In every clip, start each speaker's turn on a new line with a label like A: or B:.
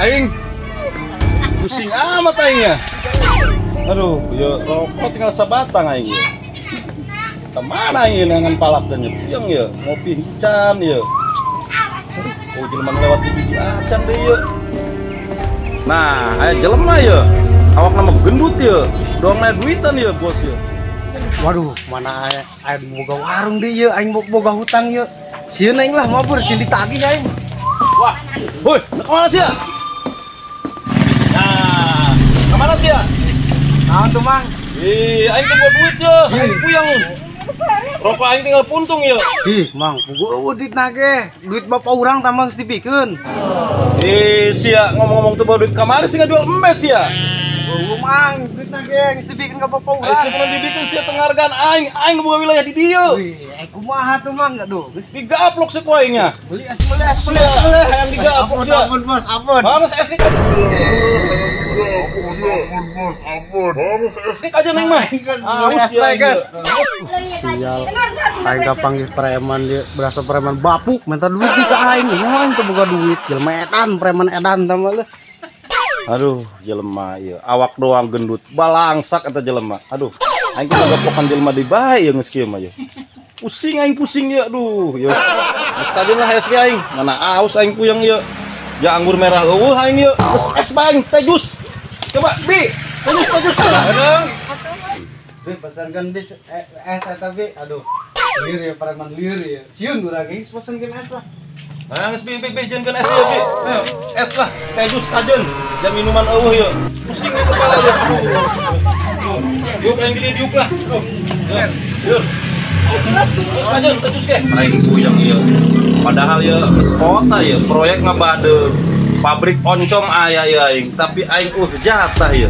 A: Aing pusing amat aing ya. Aduh, ya rokok tinggal sabatang aing ya. Kemana aing dengan palak dan puyeng ya, ngopi can ya. Aduh, oh jelema lewat di biji acan deh ya. Nah, aya jelema ya. Awak nama gendut ya. Doang aya duitan ya, bos ya.
B: Waduh, mana aing boga warung deh ya, aing boga hutang ya. Sieun aing lah mabur, sieun ditagih aing.
A: Wah, woi, kemana sih ya? Nah, kemana sih ya?
B: Naon tuh, Mang?
A: Ih, aing teh bawa duit ya, aing puyeng. Rokok aing tinggal puntung ya.
B: Ih, Mang, puguh duit nage. Duit bapak urang tambah geus dipikeun.
A: Ih, sia ngomong-ngomong tuh bawa duit kamari sih ngajual embes ya.
B: Eueuh, Mang, duit nage geus dipikeun ka bapak urang.
A: Aing sebelum dibikeun sia penghargaan aing, aing boga wilayah di dieu.
B: Wih, aing kumaha tuh, Mang? Aduh, geus
A: digaplok sih ku aingnya.
B: Beli es, beli es, beli.
A: Hayang digaplok sia.
B: Ampun, Bos, ampun.
A: Bang, es
C: Ampun, Bos, ampun. Bang,
A: es aja neng mah.
B: Aus ya, guys. Sial. Aing kapanggih preman dia, berasa preman bapuk minta duit di ka aing. Ini mah aing teu boga duit. Jelema edan, preman edan tambah lu.
A: Aduh, jelema ieu. Awak doang gendut, balangsak eta jelema. Aduh, aing kudu gaplokan jelema di bae ieu geus kieu mah ieu. Pusing aing pusing ieu, aduh, ieu. Geus kajeun lah es aing. Mana aus aing puyeng ieu. Ja anggur merah eueuh aing ieu. Geus es bae aing teh jus. Coba, Bi. Terus, terus.
B: Aduh. Bi, pesankan bis es eta Bi. Aduh. Liur ya, preman liur ya. Sieun urang geus pesankeun es lah.
A: Nah, geus Bi, Bi, Bi, jeung es ya, Bi. Ayo, es lah, teh jus kajeun. Jam minuman eueuh ya. Pusing ya kepala ya. Diuk aing gini diuk lah. Aduh. Yuk. Terus kajeun teh jus ke. Aing puyeng ieu. Padahal ya geus kota ya, proyek ngabade. Pabrik oncom aya ya aing, tapi aing jatah ya.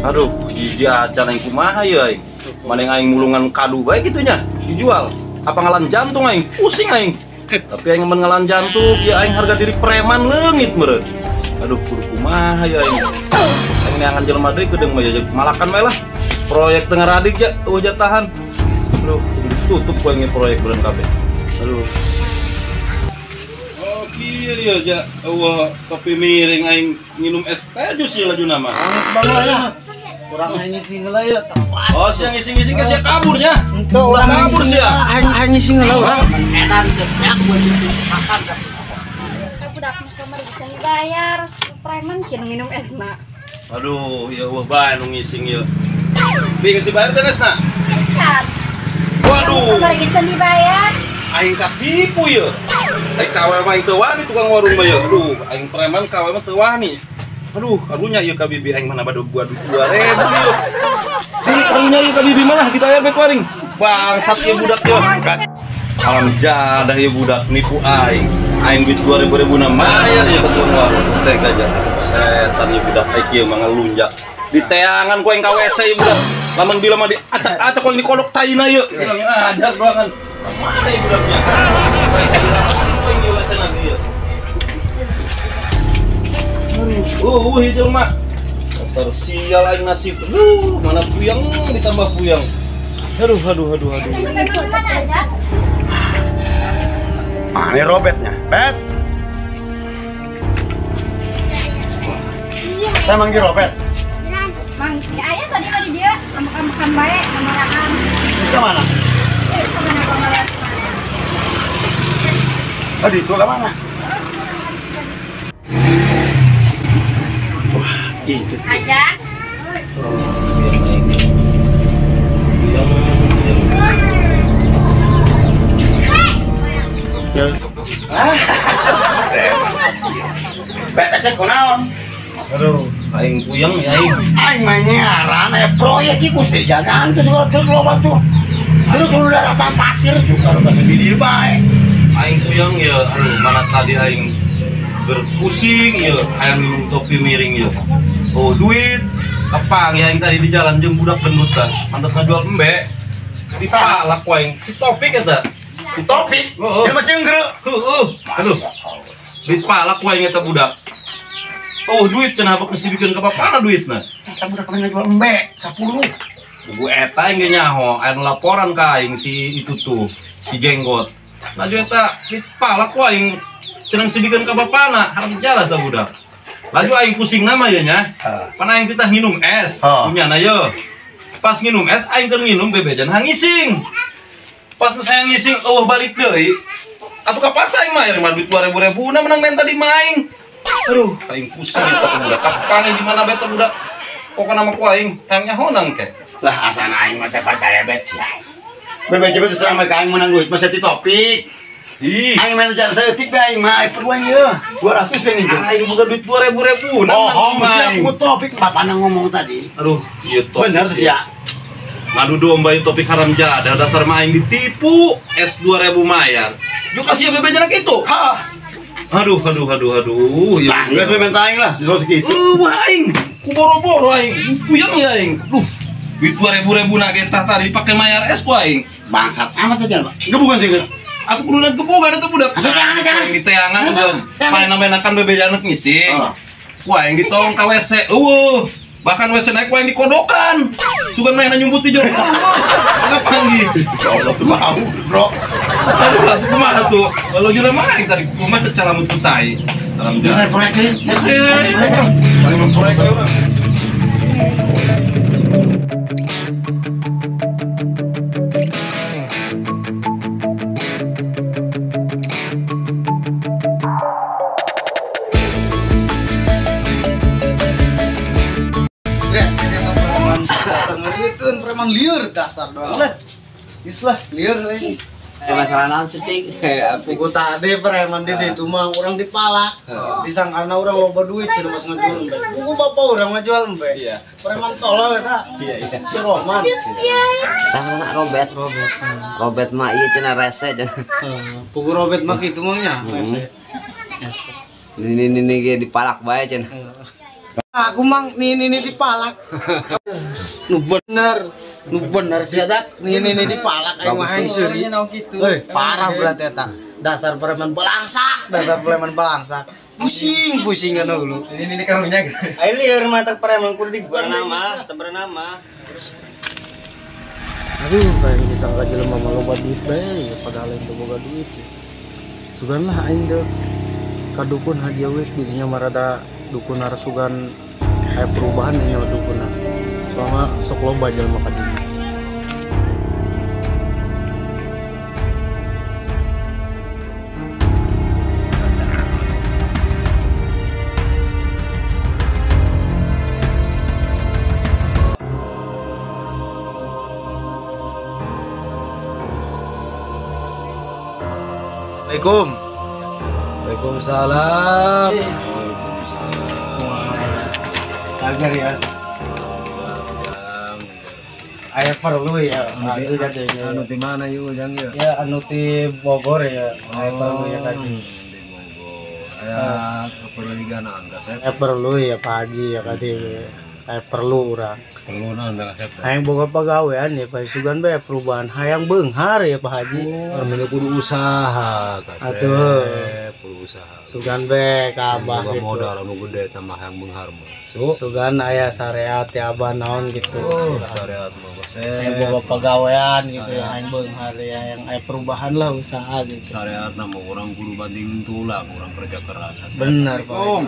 A: Aduh, jiji acan aing kumaha ya aing. Maneh aing mulungan kadu bae kitu nya, dijual. Apa ngalan jantung aing, pusing aing. Tapi aing mun ngalan jantung, ya aing harga diri preman leungit meureun. Aduh, kudu kumaha ya aing. Aing neangan jelema deui kedeung mah ya malakan bae lah. Proyek teu ngaradik ya, eueuh jatahan. Aduh, kudu ditutup ku aing proyek beureun kabeh. Aduh. Iya ya, ja, wah, kopi miring aing minum es teh jus ya laju nama.
B: Bang lah ya. Kurang aing ngising heula ya, tepat.
A: Oh, sia ngising-ngising ke sia kaburnya.
B: Henteu urang
A: kabur sia.
B: Aing aing ngising heula urang. Edan sia banyak buat makan.
D: Budak kamar bisa dibayar. Preman kieu minum esna.
A: Aduh, ya wah bae nu ngising ieu. Bi geus dibayar teh esna?
D: Can.
A: Waduh.
D: Kamar bisa dibayar.
A: Aing katipu ieu. Aing kawe mah aing teu wani tukang warung mah ieu. Aduh, aing preman kawe mah teu wani. Aduh, karunya ieu ka bibi aing mana badu gua 2000 ieu. Di karunya ieu ka bibi malah dibayar bae ku aing. Bangsat ieu budak ieu. Alam jadah ieu budak nipu aing. Aing duit 2000 na mayar ieu ka tukang warung teh aja. Setan ieu budak aing ieu mah ngalunjak. Diteangan ku aing ka WC ieu budak. Lamun bila mah diacak-acak ku aing dikodok taina ieu. Ajar doangan. Mana ieu budaknya? Hijau mah. Dasar sial aing nasib. Mana puyeng ditambah puyeng. Aduh, aduh, aduh, aduh.
C: Mana Robetnya? Bet. Saya manggil Robet.
D: Mang, ya ayah tadi tadi dia makan-makan bae, makan.
C: Terus ke mana? Tadi itu ke mana? Wah, itu.
D: Aja.
C: BTS kunaon?
A: Aduh, aing puyeng ya aing.
C: Aing mah nyaran aya proyek ieu geus dijagaan tuh segala truk loba tuh. Truk lu daratan pasir juga lu kasih di bae.
A: Aing puyeng ya, aduh mana tadi aing berpusing ya, hayang minum topi miring ya. Oh, duit kepang ya aing tadi di jalan jeung budak gendutan. Pantes ngajual embe. Dipalak ku aing. Si Topik eta.
C: Si Topik?
A: Heeh.
C: Jelema cenggreu.
A: Heeh. Aduh. Dipalak ku aing eta budak. Oh, duit cenah geus dibikeun ka bapana duitna.
C: Eta budak mah ngajual embe 10.
A: Buku eta aing ge nyaho, aya laporan ka aing si itu tuh, si jenggot. Laju eta dipalak ku aing cenah sibikeun ka bapana, harap jalan tah budak. Laju aing pusing nama ya nya. Pan aing titah nginum es. Punya na ye. Pas nginum es aing keur nginum bebejan hangising. Pas saya ngising eueuh balik deui. Atuh kapaksa aing mah mah duit 2000 ribu na menang menta di aing. Aduh, aing pusing eta budak kapange di mana bae teh budak. Pokona mah ku aing hayang nyahonang ke.
C: Lah asana aing mah teh percaya bet sia. Bebeja bet sama ka aing menang duit mah ti topik.
A: Ih,
C: aing mah teh saeutik bae aing mah aing perlu aing ieu. 200 bae ninjau.
A: Aing boga duit 2000 ribu na
C: bohong sia ku topik bapana ngomong tadi.
A: Aduh, ieu topik.
C: Bener teh sia.
A: Ngadu domba itu topik haram jadah dasar mah aing ditipu es 2000 mayar. Juga sia bebeja kitu.
C: Hah.
A: Aduh.
C: Lah, geus we menta aing lah, sisa segitu.
A: Wah aing, ku boro-boro aing, puyeng ya aing. Duh, duit 2000 ribu na ge tah tadi pake mayar es ku aing.
C: Bangsat amat aja, Pak. Gebugan sih geus.
A: Atuh kudu gebugan eta budak.
C: Asa teangan.
A: Aing diteangan geus. Paena-menakan bebeja anak ngising. Ku aing ditong ka WC. Eueuh. Bahkan WC naik ku aing dikodokan. Sugan manehna nyumput di jero. Eueuh. Kapanggih.
C: Insyaallah tuh mau, Bro.
A: Aduh, atuh kumaha tuh? Kalau jelema aing tadi kumaha secara mutu tai. Dalam
C: jalan. Saya proyek nih.
A: Paling memproyek urang.
B: Dasar ngerieun preman lieur dasar doang lah. Geus lah lieur euy.
E: Masalah naon sih Pik?
B: Buku tadi preman di ditu mah urang dipalak. Disangkana urang loba duit cenah mas ngajual embe. Buku bapak urang ngajual embe.
E: Iya.
B: Preman tolol eta.
E: Iya iya.
B: Si Rohman.
E: Sama nak Robert. Robert mah ieu cenah rese cenah.
B: Buku Robert mah kitu mah nya rese.
E: Ini ge dipalak bae cenah.
B: Aku mang ini dipalak. Nu bener sih dak. Ini dipalak aing mah aing seuri. Euy, parah berarti eta. Dasar preman balangsak, dasar preman balangsak. Pusing anu lu.
E: Ini karunya gitu.
B: Aing lieur mata preman kudu diguana mah, sebenarnya mah. Aduh, aing disangka jelema mah loba duit bae, padahal aing teu boga duit. Sugan lah aing teh ka dukun hadiah we dirinya mah rada dukun harus sugan kayak perubahan nih dukun soalnya sok loba jelema ka dieu. Assalamualaikum. Waalaikumsalam. Agar ya. Aya perlu ya. Itu jadi.
F: Anu di mana yuk jang ya?
B: Ya anu di Bogor ya. Aya perlu ya tadi.
F: Di Bogor. Aya keperluan kasep.
B: Aya perlu ya Pak Haji ya tadi. Aya perlu urang.
F: Perlu naon kasep.
B: Hayang boga pagawean ya Pak Sugan bae perubahan hayang beunghar ya Pak Haji.
F: Oh, kudu usaha kasep.
B: Atuh.
F: Kudu usaha.
B: Sugan bae ka abah gitu.
F: Modal anu gede tambah hayang beunghar mah.
B: Sugan aya syariat ya abah naon gitu.
F: Oh, syariat mah kasep.
B: Hayang boga pagawean gitu ya hayang beunghar ya yang aya perubahan lah usaha gitu.
F: Syariat mah urang kudu banting tulang, urang kerja keras.
B: Benar Pak.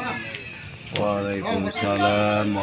F: Waalaikumsalam.